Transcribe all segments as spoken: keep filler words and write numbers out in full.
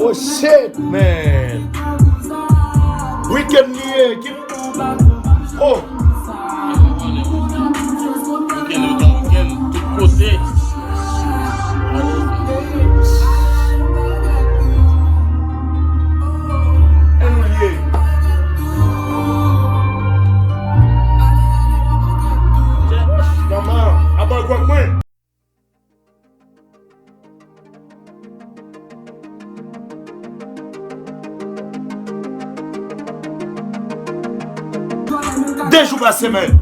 Oh shit, man. Weekend li ye, ki, oh. Weekend, weekend, weekend, tout kote. Ann li ye. Manman, apa gwòg mwen? De jou pa semèn.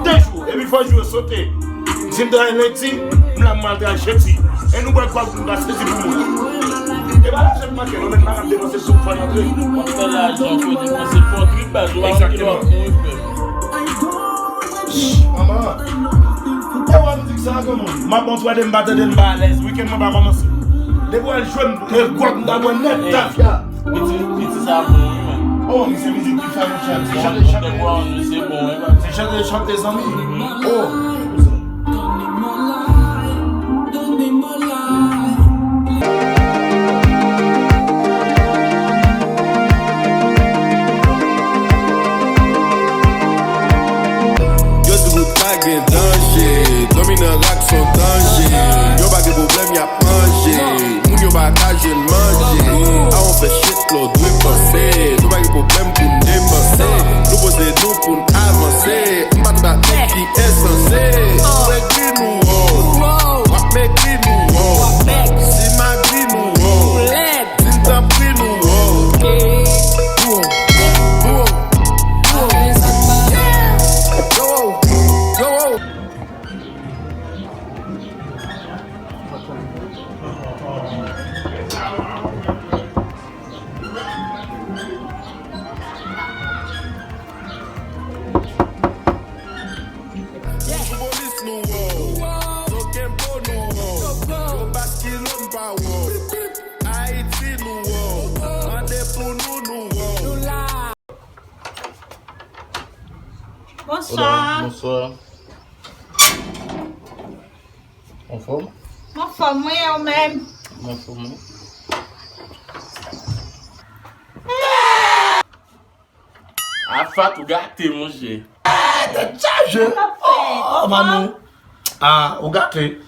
De jou. Epi fò jou yo sote. Si m travay lendi, m la m al travay jedi. E nou bwè gwòg nou pa sezi pou moun. E pa lajan k manke, nou menm pa ka depanse sou fò n antre. W ap fè lajan, fò depanse, fò trip baz, ou pa konn ki lè w ap mouri frè m. Manman. E wè mizik sa a kòman? M ap bon swete, m pa tande, m pa alèz. Wikenn mwen pa kòmanse. Depi w al jwe m, e gwòg m ta bwè nèt tafya. Piti, piti sa bon wi, man. Oh, misye mizik ki fè m chante, chante, chante. Se bon, wi, man. Se chante, chante, zanmi. Oh. Yo di wout la gen danje, dòmi nan rak s on danje. Yo pa gen pwoblèm, y ap manje. Moun yo pa ka jwenn manje. A on fè shit lè w dwe panse. Nou pa gen pwoblèm pou n depanse. Nou poze nou pou n avanse. M pa t ba nèg ki ensanse. Ou egri nou wo. W ap megri nou wo. Si m agri nou wo. Di m tanpri nou wo. Nou wo. Nou wo. Nou wo. Yo, yo. Sou polis nou wo, zo kenpo nou wo, yo baskile m pa wo. Ayiti nou wo, mande pou nou nou wo. Bonswa. Hola, bonswa. Anfòm? M anfòm, wi, e ou menm? M anfòm, wi. A Fat, ou gate, monchè. Tèt chaje. Oh, oh, Manou. Ah, ou gate.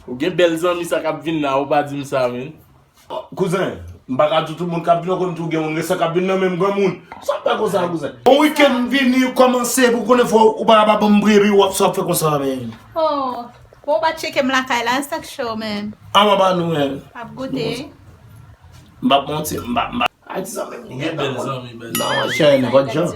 Ou gen bèl zanmi sa k ap vin la, ou pa di m sa, menn. Oh, kouzen, m pa ka di tout moun k ap vin, ou konn tou gen moun resan k ap vin nan menm granmoun. Sa fè konsa, kouzen. Bon wikenn vini, kòmanse, pou konnen fò ou pa ka pa ban m bri, epi w ap sa w ap fè konsa, menn. Oh, bon, ou pa tcheke m lakay la, sa k cho, menn. Ah, m ap ba nou, menn. Ap goute. M p ap manti, m pa, m pa. Ay, ti zanmi m, li gen bèl zanmi, bèl zanmi. Non, monchè, nenpòt jan.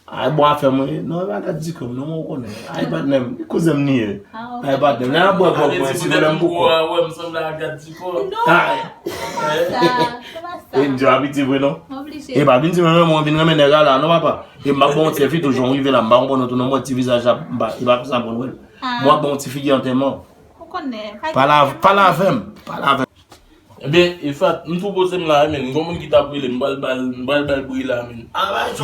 Ay, bon afè mwen ye. Non, e pa gad di kò m, non, mwen konnen. Ay, patnè m, kouzen m li ye. Ah, ok. Ay, patnè m, lè n ap bwè gwòg mwen, si vle m poko. Wè, m sanble ak gad di kò. Non, ay. Se pa sa, se pa sa. E m di w abitye vre, non? Oblije. E pa vin di mwen, mwen vin renmen nèg la, non, papa. E m p ap ba w ti fi tou, jan w rive la, m pa konprann ou tou, non, mwen ti vizaj la, m pa, e pa konsa m konn wè l. Ah. Mwen ap ba w ti figi antèman. Ou konnen. Pale av-, pale avè m, pale avè m. Ebyen, Efat, m tou poze m la, men, gon moun ki t ap rele m, m pral ba l, m pral ba l bri la, men. M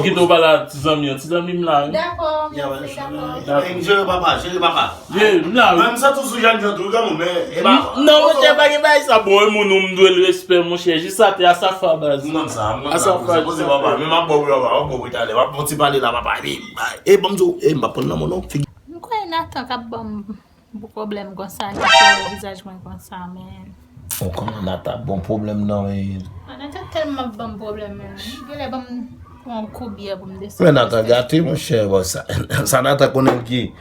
kite w pale a ti zanmi an, ti zanmi m la, men. Dakò, mèsi, dakò. Jere papa, jere papa. Ye, m la, wi. Mwen, m santi w sou Jannjan tou, granmoun, men, e pa. Non, monchè, pa gen bagay sa, bon, e moun ou m dwe l respè, monchè, jis atè a sa fè baz. M konn sa, m konn sa, poze, poze, papa, men m ap ba w bri, papa, m ap ba w bri talè, m ap fè yon ti pale la, papa, epi, e, ban m di w, e, m p ap pran nan men w, non, figi. M kwè Nathan k ap ban m Bon pwoblèm konsa, li fè wè vizaj mwen konsa, men. Bon, kòman Nata bon pwoblèm nan, men? Ah, Nata tèlman ap ban m pwoblèm, men. Li genlè ban m yon kou byè pou m desann. Men Nata gate, monchè, bon, sa, sa Nata konnen l gen.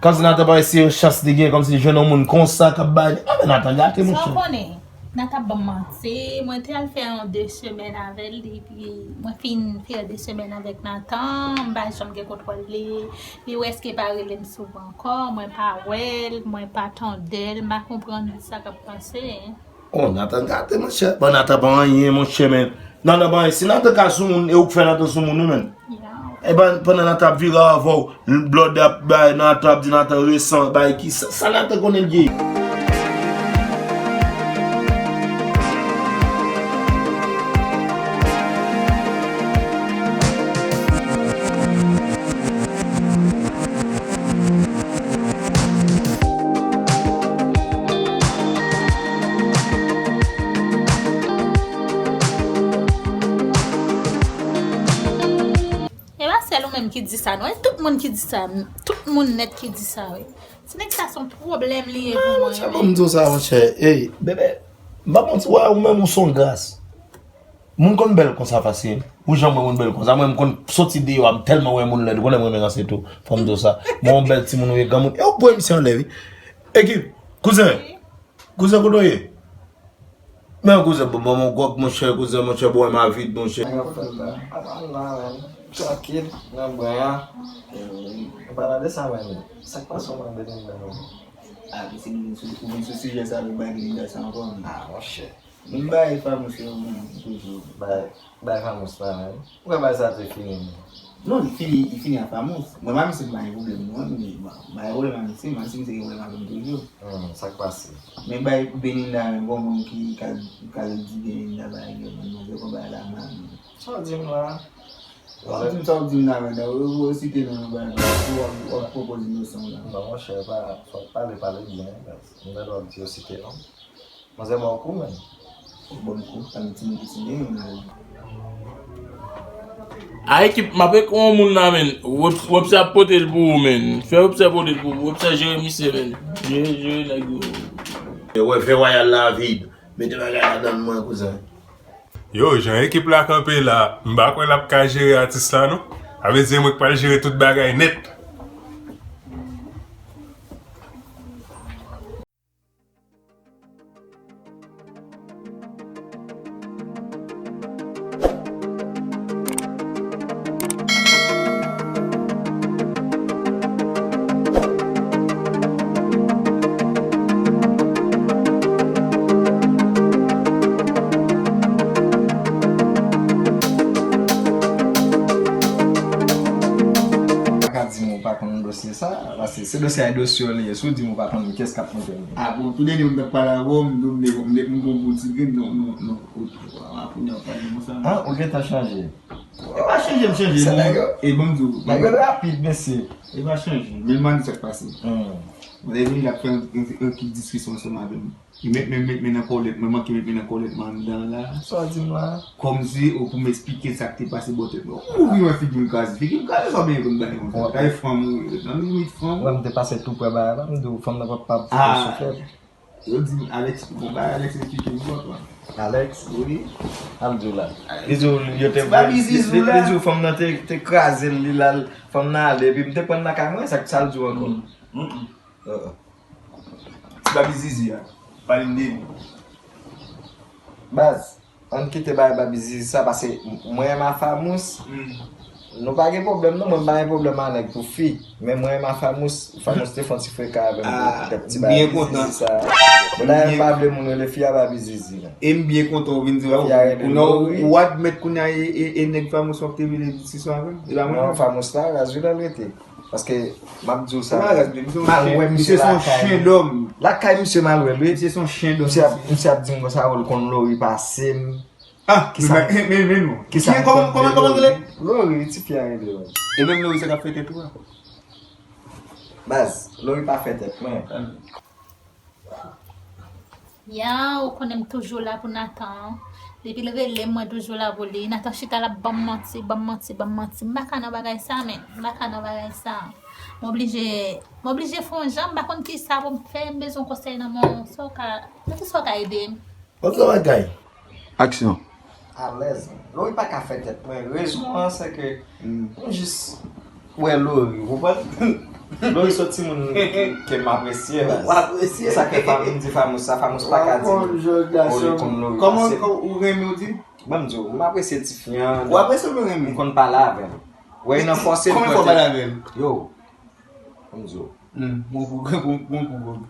Kòmsi Nata pa eseye yon chans li gen, kòmsi jwenn yon moun konsa k ap bay li. Ah, men Nata gate, monchè. Sa w konnen? Nata ap ban m manti. Mwen te al fè yon de semèn avè l, epi mwen fin fè de semèn avèk Nata, m pa janm gen kontwòl li. Li prèske pa rele m souvan ankò, mwen pa wè l, mwen pa tande l, m pa konprann sa k ap pase. Oh, Nata gate, monchè. Bon, Nata pa anyen, monchè, men. Nata pa anyen. Si Nata ka sou moun, e ou k fè Nata sou moun, wi, men. E pa, pandan Nata ap vire avè w, Blood ap bay Nata, ap di Nata resan, bay ki sa, sa Nata konnen l gen. ki di sa, non. E tout moun ki di sa. Tout moun nèt ki di sa, wi. Ti nèg sa se yon pwoblèm li ye pou mwen, monchè, ban m di w sa, monchè. Ey, bebe, m pa manti, wè, ou menm ou se yon gras. Moun konn bèl konsa fasil. Ou janm wè moun bèl konsa. Mwen, m konn soti deyò a, m tèlman wè moun lèd. Ou konnen m renmen ranse tou. Fò m di w sa. Mwen, yon bèl timoun ou ye, granmoun. E w pran misye anlè, wi. Ekip, kouzen. Kouzen, kote w ye? Men kouzen, bon, bon, mon gòk, monchè, kouzen, monchè, bon, m avid, monchè. Sa k ap fèt la? Apa m la, menm. Trankil, nan bwen an. Ou pa la de sa, menm. Sa k pase w, menm, Belinda, menm? A, se nou vin sou, ou vin sou sijè sa, nou bay Belinda sa ankò, menm. A, monchè. M bay Famous yo, menm, toujou. Bay, bay Famous la, menm. Ou kwè bagay sa te fini, menm? Non, li fini, li fini ak Famous. Mwen, Mamisi m pa gen pwoblèm, non, men, bon, m pa gen pwoblèm ak Mamisi, Mamisi m se gen pwoblèm avè m toujou. Hmm, sa k pase? Men bay Belinda, menm, gon moun ki ka, ka di Belinda bagay, yo, menm, manzè, kon bagay la, man. Sa w di m la? Sa w di m, sa w di m la, menm, ou, ou site non, nan bagay la, ou ap, ou ap pwopoze nosyon la. Non, monchè, pa, fò w pale, pale byen, baz. M tande w ap di yo site non. Manzè ba w kou, menm. Ou ban m kou, pa gen timoun ki timoun, menm. A ekip, m ap ekri yon moun la, menn. Webs, Webs ap pote l pou ou, menn. Fè Webs ap pote l pou ou. Webs ap jere misye, menn. Jere, jere nèg yo. Yo wè fè wayal la vid. Mete bagay ladan l mwen, kouzen. Yo, jan ekip la kanpe la, m pa kwè l ap ka jere atis la, non. A vle di, e mwen k pral jere tout bagay nèt. Pa ka di m ou pa konn dosye sa, paske se dosye a e dosye w li ye. Si w di m ou pa konn li, kiyès k ap monte l? A bon, tou dènye m t ap pale avè w, m di w m te, m te, m te gon bon ti grenn, non, non, non, ou, ou, a, kounye a w pale konsa. A, ou gentan chanje. E pa chanje m chanje, non. E ban m di w. Nèg yo rapid, mesye. E pa chanje, men m di w sa k pase. Mwen te vini la fè yon, yon, yon ti diskisyon ansanm avè m. Li met men, met men nan kòlèt, mwen manke met men nan kòlèt mwen anndan la. Sa w di m la? Kòmsi, o, pou m eksplike sa k te pase bò tèt mwen. Ou vin wè figi m kraze. Figi m kraze, sa w byen konn bagay konsa. Kay fanm ou ye, nan limit fanm. Mwen, m te pase tou prè bagay la, m di w, fanm nan p ap, p ap souflèt. Yo di m, Alex, bon, bagay Alex eksplike m bò twa. Alex? Wi. Sa l di w la? Li di w, yo te, li di w fanm nan te, te kraze l, li la, fanm nan ale, epi m te pran l lakay mwen, sa, sa l di w ankò? Ti Baby Zizi a. Pale m de li. Baz, ann kite bay Baby Zizi sa, paske mwen renmen ak Famous. Nou pa gen pwoblèm non, mwen m pa gen pwoblèm ak nèg pou fi. Men mwen renmen ak Famous, Famous te fè yon ti freka avè m pou, poutèt ti Baby Zizi sa. Bon, dayè m pa vle moun rele fi a Baby Zizi la. E m byen kontan ou vin di ou, ou admèt kounye a e, e, e nèg Famous w ap te vin diskisyon avè m. E pa mwen non. Famous la, raz wi l al rete. Paske, m ap di w sa, m al wè misye lakay li. Lakay misye m al wè l wi. Misye se yon chen dòm. Misye ap, misye ap di m konsa, o, l konn Lori pase m. Ah, kisa, men, men, men, men, non. Kisa m konn de Lori? Lori, wi, tifi a rele, wi. E menm Lori, sa k ap fè tèt ou a? Baz, Lori pa fè tèt mwen. Yow, ou konnen m toujou la pou Nathan. Depi l rele m, mwen toujou la pou li. Nathan chita l ap ban m manti, ban m manti, ban m manti. M pa ka nan bagay sa, menn. M pa ka nan bagay sa. M oblije, m oblije fè yon jan, m pa konn kisa pou m fè, m bezwen konsèy nan men w. Sa w ka, nan kisa w ka ede m? Bon travay, guy. Aksyon. Alèz. Lori pa ka fè tèt mwen. Rezon an, se ke m jis wè Lori, ou konprann? Lori se yon timoun ke, ke m apresye, baz. Ou apresye? Sa ke Famous di Famous sa, Famous pa ka di m, o, li konn Lori pase m. Kòman ou renmen ou di? Ban m di w, m apresye tifi an. Ou apresye l ou renmen? M konn pale avè l. Wè, nan fòse l. Konbyen fwa w pale avè l? Yo. Ban m di w. Bon pou, bon, bon pou Bob.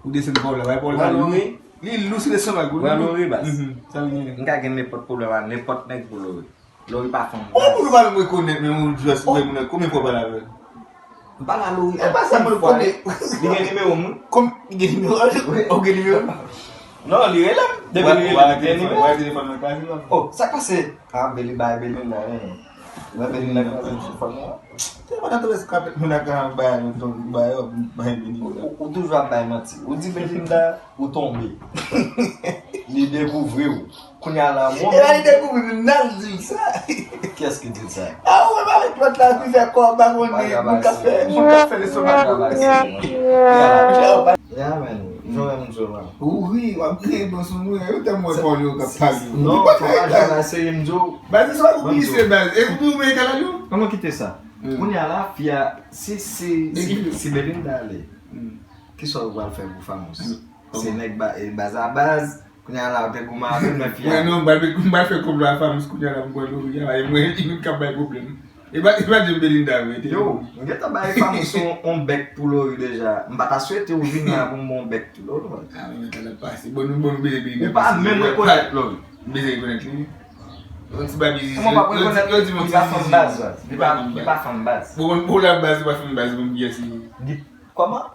Ou desann pawòl la, bay pawòl la lou. Li lou sou lestomak ou. Wè Lori, baz. Sa l genyen? M ka gen nenpòt pwoblèm ak nenpòt nèg pou Lori. Lori pa fanm. Ou moun ou pa menm rekonèt, men ou just wè moun nan, konbyen fwa w pale avè l? M pale a Lori anpil fwa. Li gen nimewo m wi. Li gen nimewo a? Ou gen nimewo l? Non, li rele m. Depi li rele m, li gen nimewo. Ou wè telefòn mwen kraze la. Oh, sa k pase? Ah, Beli bay Beli nan, hein. Ou wè Beli nan kraze telefòn mwen. Te pa nan tande kapèt moun ak bay yon ton bay yo bay Beli. Ou toujou ap bay manti. Ou di Belinda, ou tonbe. Li dekouvri w. Kounye a la, e la li dekouvri m, nan l di m sa. Kiyès ki di l sa? Ah, ou wè pa Ak lòt la ki fè kò, m pa konnen, moun k ap fè, moun k ap fè lestomak. Ya, men, jan wè moun sou la. Wi, w ap kriye bon sou mwen. Yo tèm wè Paul yo k ap pale. Non, fò pa jwenn la, se m di w. Baz, se ou ki se baz. E ou menm kalalou? Ann kite sa. Kounye a la, fi a, si, si, si, si Belinda ale, kisa w pral fè pou Famous? Se nèg ba, e baz a baz, kounye a la, ou te goumen avè l, men fi a. Mwen non, m pral, m pral fè konplo a Famous kounye a la, m kwè Lori a, e mwen, li menm k ap bay pwoblèm. E pa, e pa Jim Belinda, vre, te. Yo, m gentan bay Famous yon, yon bèk pou Lori deja. M pa ta swete ou vin la pou m ba w yon bèk tou, Lori. Ah, men, sa ap pase. Bon, nou, bon, nou bezwen Belinda. Ou pa menm rekonèt Lori. M bezwen rekonèt li. Yon ti baby zizi. Kòman w p ap rekonèt li? Li pa fanm baz, baz. Li pa, li pa fanm baz. Bon, bon, pou la baz, li pa fanm baz, bon, yes, li. Li, kòman?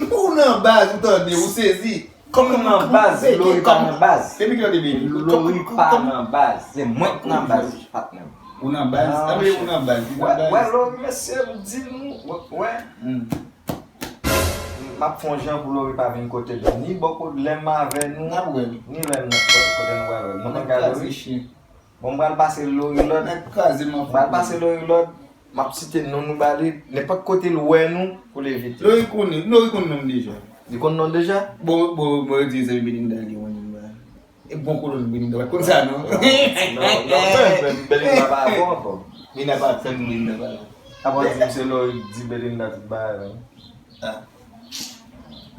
Ou nan baz, ou tande, ou sezi. Kòman nan baz, Lori pa nan baz. Depi kilè w te vini? Lori pa nan baz. Se mwen k nan baz, patnè m. Ou nan baz? Anben ou nan baz, li nan baz. Wè, Lori, mesye, m di nou, wè. M ap fè yon jan pou Lori pa vin kote nou. Ni bò kote lè m avè nou, ni lè m nan kote nou avè nou. Nou konn gade Lori? Bon, m pral pase Lori lòd. Nèg kraze m ap. M pral pase Lori lòd. M ap site non nou ba li. Nenpòt kote l wè nou, pou l evite. Lori konnen, Lori konn non m deja. Li konn non l deja? Bon, bon, bon, yo di zanmi Belinda li wè nou ba. E bon kolon Belinda pa t konn sa, non? Non, non, non, men, men Belinda pa bon ankò. Belinda pa fè Belinda pa la. Apa w di m se Lori k di Belinda tout bagay la? Ah.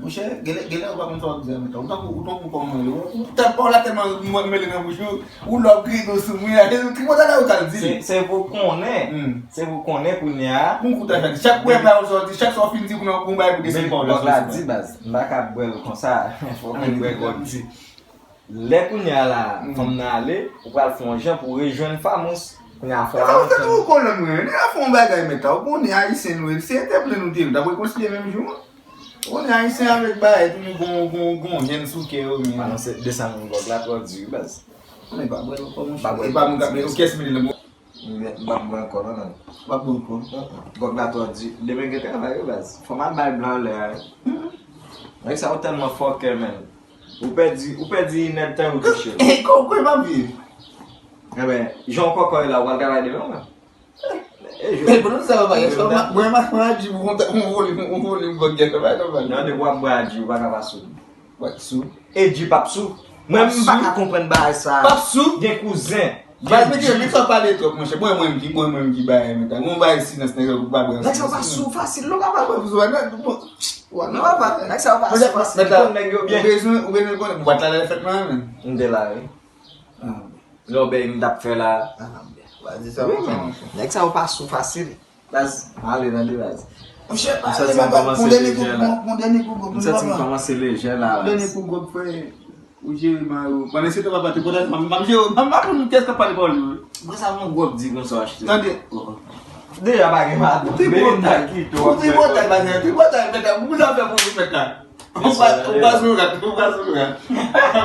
Monchè, genlè, genlè ou pa konn sa w ap di a, men ou tankou, ou tankou kòman yo. Ou tèl pa w la tèlman mwen mele nan bouch ou, ou lè w kriye dlo sou mwen a, tripotay la ou ka l di. Se, se pou konnen. Se pou konnen kounye a. Moun kout a chak. Chak premye pawòl sòti, chak sa w fin di pou nan konba pou desann pawòl la sou mwen. Di baz, m pa ka bwè l konsa. Fòk mwen bwè gròg di. Lè kounye a la, fanm nan ale, ou pral fè yon jan pou rejwenn Famous. Kounye a fè yon jan. Ou kolon mwen, nèg la fè yon bagay, men ta, ou konnen ayisyen nou ye, se entèple nou te ye, nou t ap rekonsilye menm jou an. Ou konnen ayisyen avèk bagay, tou nou gon, gon, gon jèn sou kè yo, men. Ah non, se desann gròg la twò di, wi, baz. Men pa bwè l ankò, monchè. E pa moun k ap, men ou kès mele nan bon. M p ap bwè ankò, non, non. W ap bwè ankò? Gròg la twò di. Demen gen travay, wi, baz. Fò m al bay blan anlè a, wi. Nèg sa yo tèlman fòkè, men. Ou pèdi, ou pèdi inèdtan ou touche l. E kò, kò m ap viv? Enben, jan w kòkòy la, ou pral travay demen, ou menm? E, bon, sa va, mwen, mwen, mwen, Adji, ou konn, ou vole, ou vole, ou gòt gèt, bay, bay. Non, depi w ap bwè Adji, ou pa ka pa sou. W ap sou. Adji p ap sou. Mwen, m pa ka konprann bagay sa. P ap sou. Gen kouzen. Baz, men ki, men sa w pale twòp, monchè. Mwen, mwen, m ki, mwen, mwen, m ki bagay, men ta. Mwen, bagay silans, nèg la, ou pa bwè. Nèg sa pa sou fasil, non, pa bwè, bon. Non, papa, nèg sa yo pa sou fasil. Ou konn nèg yo byen. Ou bezwen, ou bezwen konnen, bwat la lè fèt nan men. M te la, wi. Ah, byen. Lòbèy m t ap fè la. Ah, byen. Wi, men, nèg sa yo pa sou fasil. Baz, ale tande, baz. Monchè, m santi m kòmanse lejè la. M santi m kòmanse lejè la, baz. Ou jere mari w. Pandan se tan papa tripotay, m ap jere, m ap jere, m ap jere kès k ap pale pawòl yo. Mwen sa yon gwòp di konsa w achte. Tande. Deja pa gen madanm. Tripotay. Tripotay, pa gen tripotay, mèt la, pou sa fè pou mèt la. Ou pa, ou pa sou rat, ou pa sou rat.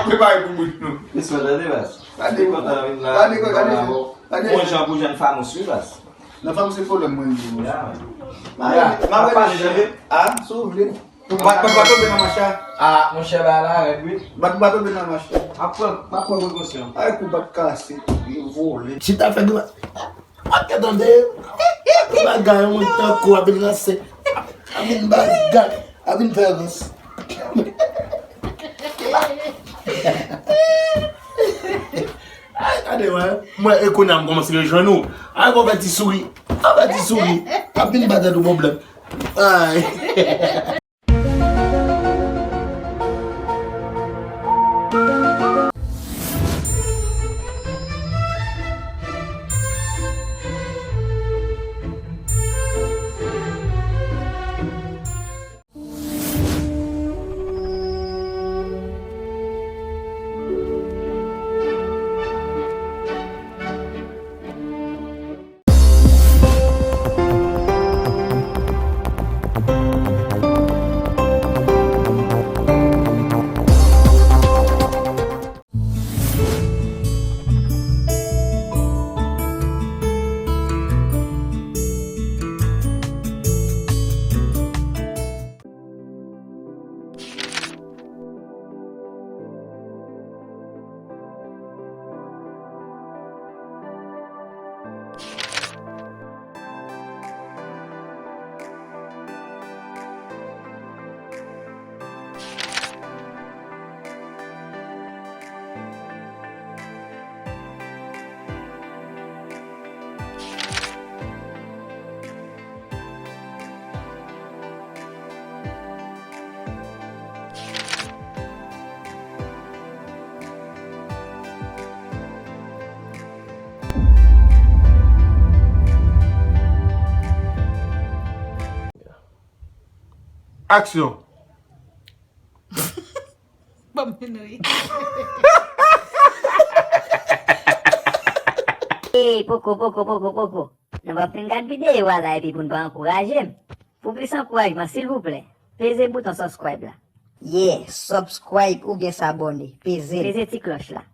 Prepare pou bout nou. Mesye, tande, baz. Gade, gade, gade, gade. Bon jan pou jwenn Famous, wi, baz. Nan Famous se kolòn mwen ye. Ya, man. M ap rele chè. Ah, si w vle. Bat, bat, bat tonbe nan mach la. Ah, monchè, bagay la rèd, wi. Bat, bat tonbe nan mach la. M ap pran, m ap pran prekosyon. Ay, kou bat kase, li vole. Chita fè gwa. W ap gen tande. Bagay, yon moun tankou w ap vin ranse. W ap vin bagay, w ap vin fè rans. Ay, gade, wè. Mwen, e kounye a, m kòmanse rejwenn ou. Ay, bon, fè ti souri. Fè ti souri. W ap vin ba tèt ou pwoblèm. Ay. Aksyon. Ban m vin ri. Ey, poko, poko, poko, poko. Nou pa fin gad videyo a la epi pou n pa ankouraje m. Pou plis ankourajman, silvouplè, peze bouton subscribe la. Yeah, subscribe oubyen sabone. Peze l. Peze ti klòch la.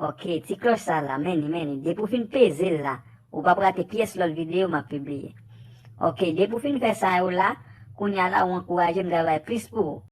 Ok, ti klòch sa la, men li, men li. Depi w fin peze l la, ou p ap rate pyès lòt videyo m ap pibliye. Ok, depi w fin fè sa yo la, kounye a la ou ankouraje m travay plis pou ou.